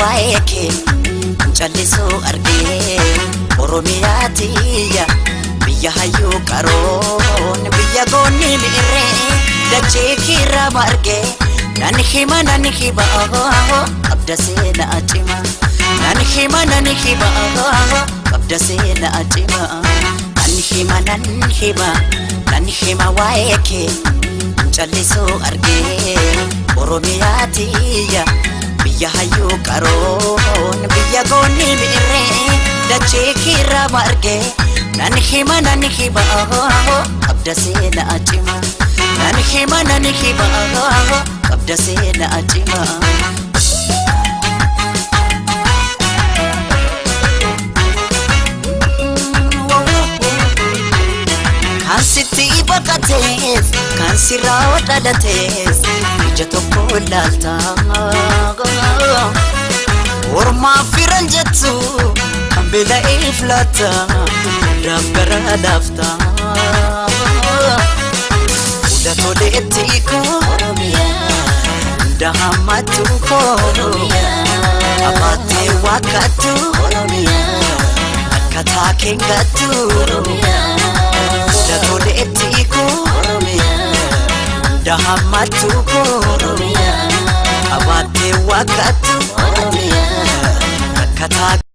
Waa'ee kee callisuu argee. Oromiyaa tiyya, biyya hayyuu qaroon, biyya goonni mi'irree, dachee kiirraa margee. Nan hima, nan hima, qabda seenaa cima. Nan hima, nan hima, qabda seenaa cima. Nan hima, nan hima, nan hima waa'ee kee callisuu argee. Oromiyaa tiyya, biyya hayyuu qaroon, biyya goonni mi'irree, dachee kiirraa margee. Nan hima, nan hima, qabda seenaa cima. Nan hima, nan hima, qabda seenaa cima. Kan sitti baqatees, kan sirraa dhalatees, ija tokko ilaalta. Ormaaf firan jettu, kan beela'eef laata, hundaaf gara laafta. Fuula toleetti koo, hunda hammatu koo, qabaattee waakkattu, akkataa keengattu. Fuula toleetti koo, hunda hammatu koo, qabaattee waakkattu, akkataa.